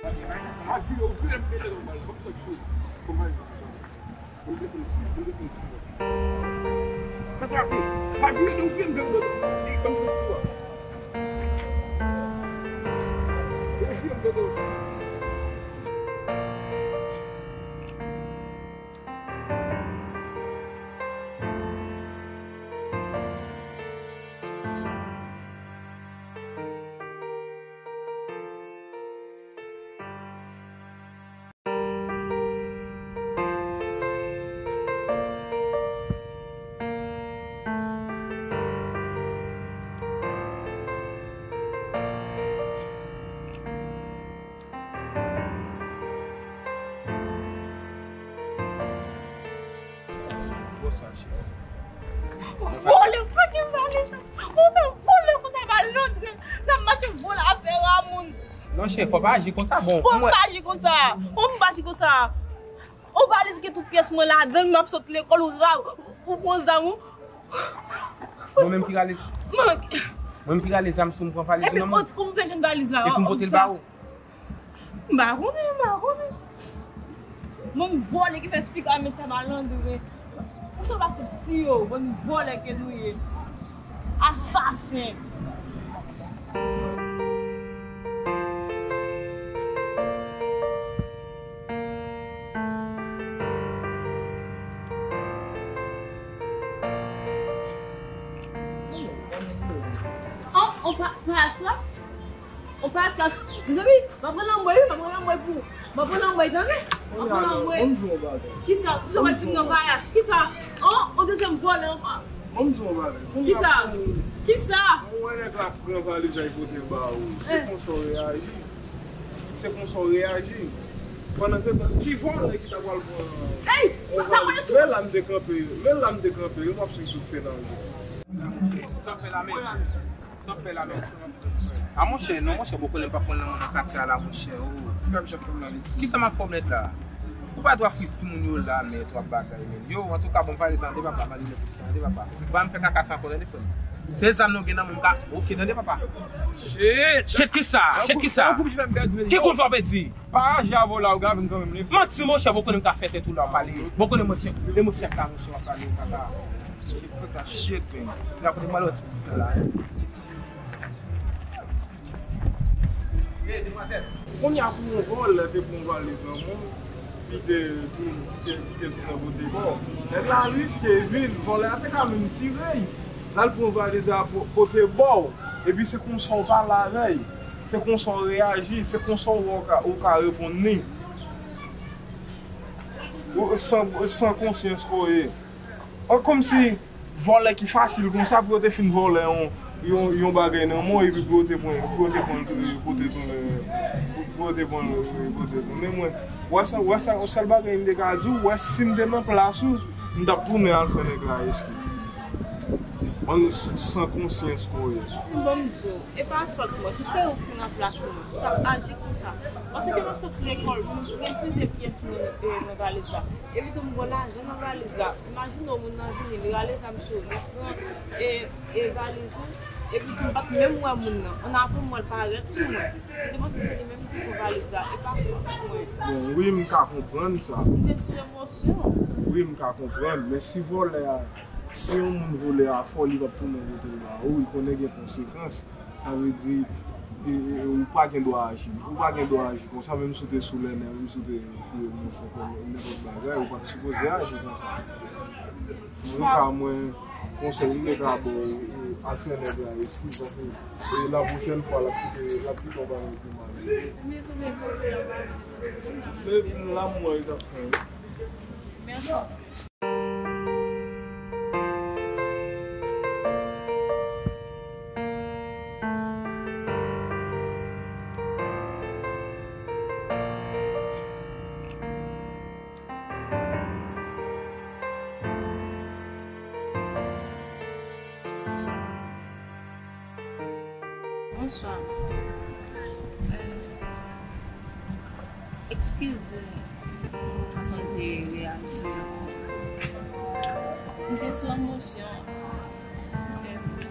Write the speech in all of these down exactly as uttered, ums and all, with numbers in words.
Pa vire, ou vire m pete nan bal la, pa bezwen cho. Kòman? Ban m telefòn ti, ban m telefòn ti. Sa se apre. Pa vire, ou vire m pete nan bal la. Ban m telefòn ti. Ou vire m pete nan bal la. Bon, sa, chè. Vòlè, pa gen vòlè sa. Ou fè vòlè konsa, malandren. N ap mache vòlè afè a moun. Non, chè, fò pa aji konsa, bon. Fò pa aji konsa. Fò pa aji konsa. Yon valiz gen tout pyès mwen ladan l, m ap sot lekòl, ou ra-, ou pran zam, ou. Mwen menm ki rale. Mwen. Mwen menm ki rale zam sou m pran valiz ou nan men. Epi, kot, kòman w fè jwenn valiz la? Epi m pote l ba ou. M pa konnen, m pa konnen. Bon vòlè ki fè figi a met sa malandren. Ou sa pa fout di yo, bon vòlè ke nou ye. Asasen. An, on pa, pa sa. On pa sa. Mezanmi, m ap pran lanmwey, wi, m ap pran lanmwey pou, m ap pran lanmwey, tande? M ap pran lanmwey. Ban m di w yon bagay. Kisa? Kisa w pral di m nan payas? Kisa? An, on dezyèm vòlè ankò. Ban m di w yon bagay. Kisa? Kisa? Mwen wè nèg la pran valiz la, li pote ba ou. Se konsa w reyaji? Se konsa w reyaji? Pandan se tan, ki vòlè ki ta pral pran yon valiz? Men la m te kanpe, men la m te kanpe, wi, m ap swiv tout senaryo. Sa fè la menm. Sa fè la menm. A monchè, non, monchè, bòkòlè m pa konn nan moun nan katye a la, monchè, o. Kisa m ap fè w la, mesye? Kisa m ap fè w mèt la? Ou pa dwe ofri timoun yo la, men twòp bagay, men. Yo, antouka, bon, pale sa, tande papa, pale lòt ti jan, tande papa. Ou pa m fè kaka sa ankò, tande frè m. Se zam nou gen nan men w ka, oke, tande papa. Shit! Shit, kisa? Shit, kisa? Ki kout fè w pèdi? Pa aji avè w la, ou ka vin kanmenm, li. Manti, monchè, bòkòlè m ka fè tèt ou la, w pale. Bòkòlè mwen, chèf, de mwen chèf la, monchè, w ap pale, kaka. Shit, man. Rakonte mwen lòt ti istwa la. Kounye a pou yon vòlè te pran valiz nan men w, li te tou, li te, li te tounen pote ba w. Nèg la riske vi l, vòlè a te ka menm tire l. L al pran valiz la po-, pote ba w. Epi se konsa w pale avè l. Se konsa w reyaji. Se konsa w ka, ou ka reponn li. Ou san, san konsyans ke w ye. An, kòmsi vòlè ki fasil konsa pou yo te fin vòlè yon, yon, yon bagay nan men w epi pou yo te pran, pou yo te pran l pote tounen, pou, pou yo te pran l pote tounen. Mwen, wè sa, wè sa, yon sèl bagay m te ka di w, wè si m te nan plas ou, m t ap tounen al fè nèg la eskiz. Bann s-, san konsyans ke w ye. Ban m di w, e pa fòt mwen, si se ou ki nan plas mwen, ou t ap aji konsa. Paske m ap sot lekòl, m gen plizyè pyès moun, e, nan valiz la. Epi tou m gen lajan nan valiz la. Imajine w, moun nan vini, li rale zam sou ou, li pran, e, e valiz ou, epi tou m pa t menm wè moun nan. Annapre m wè l parèt sou mwen. M te panse se li menm ki pran valiz la, e pa fòt mwen. Bon, wi, m ka konprann sa. M te sou emosyon. Wi, m ka konprann, men si vòlè a, si yon moun vòlè a fò, li p ap tounen pote l ba ou, li konnen gen konsekans. Sa vle di, e, e, ou pa gen dwa aji. Ou pa gen dwa aji konsa, menm si w te sou lènè, menm si w te, te montre kòm nenpòt bagay, ou pa t sipoze aji konsa. Antouka, mwen, konsèy m te ka ba w, e, al fè nèg la eskiz, paske, e, la pwochèn fwa, l ap kite, l ap kite w bagay pi mal. Men, la m wè, e t ap fè, wi. Bonswa. Eskize pou fason m te reyaji an. M te sou emosyon.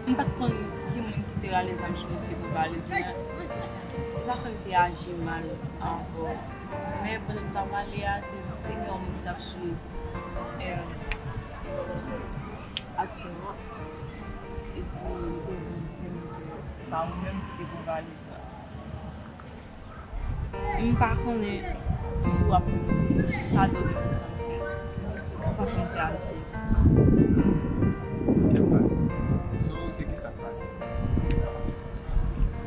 M pa t konn ki moun ki te rale zam sou m ki te pran valiz mwen. Sa fè m te aji mal ankò. Men pandan m t ap ale a, te, te gen yon moun ki t ap swiv, em, aksyon an. Epi, li te vin di m ke pa ou menm ki te pran valiz la. M pa konnen si w ap padone m pou sa m fè, fason m te aji. Kèt la. So, se ki sa k pase?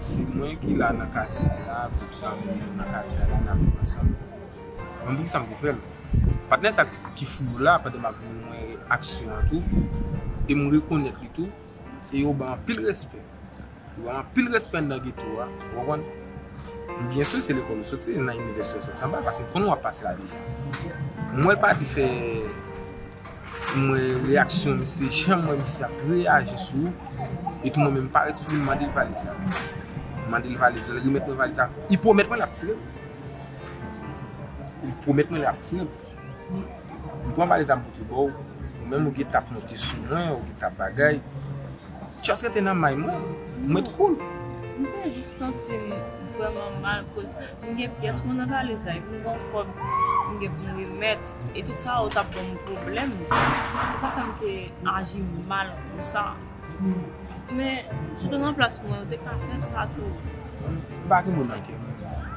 Se mwen ki la nan katye a la, gwoup zanmi m nan katye a la, n ap viv ansanm. Mwen, poukisa m te fè l? Patnè sa ki fou la, pandan m ap vin wè aksyon an tou, e m rekonèt li tou, e yo ban anpil respè. Yo ban anpil respè anndan geto a, ou konprann? M byen si se lekòl ou soti, nan inivèsite ou soti anba, paske m konn w ap pase la deja. M wè l pati fè M wè reyaksyon misye, jan m wè misye ap reyaji sou ou. Etou mwen menm m parèt sou li, m mande l valiz la. M mande l valiz la, l remèt mwen valiz la. Li pwomèt mwen l ap tire m. Li pwomèt mwen l ap tire m. M pran valiz la, m pote ba w. Ou menm ou gentan ap monte sou mwen, ou gentan ap bagay. Just rete nan may mwen, mwen t cool. M te jis santi m vrèman mal, koz m gen pyès mwen nan valiz la, epi m gen yon kòb m gen pou m remèt, e tout sa yo t ap ban m pwoblèm. E sa fè m te aji mal konsa. Men, si w te nan plas mwen, ou te ka fè sa tou. M pa gen moun nan kè m.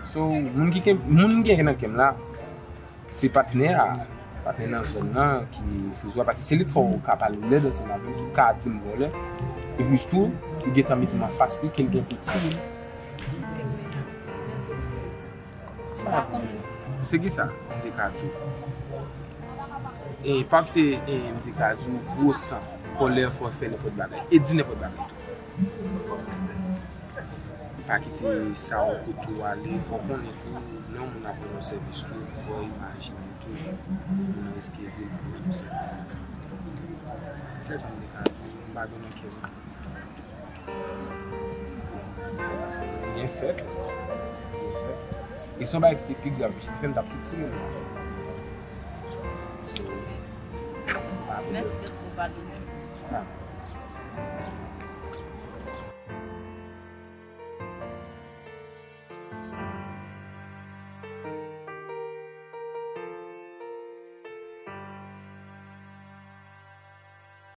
So, moun ki gen, moun m gen nan kè m la, se patnè a, patnè nan zòn nan ki fè zwa, paske se li k fè w ka pale lèd ansanm avè m, ki ka di m vòlè. Epi tou, li gentan mete m anfas li, ke l gen pou tire m. Se ki sa m te ka di w? E pa kite, e, m te ka di w, gwo san, kòlè fè w fè nenpòt bagay, e di nenpòt bagay tou. Pa kite sa w kote w ale, fò w konnen tou, lè yon moun ap rann yon sèvis tou, fò w imajine tou, moun nan riske vi l pou rann yon sèvis. Sèl sa m te ka di, m pa gen nan kè m. Gen sèt. Gen sèt. E se yon bagay ki te pi grav, ki fè m t ap tou tire l. So, m pa vle. Mèsi dèske w padone m. Ah.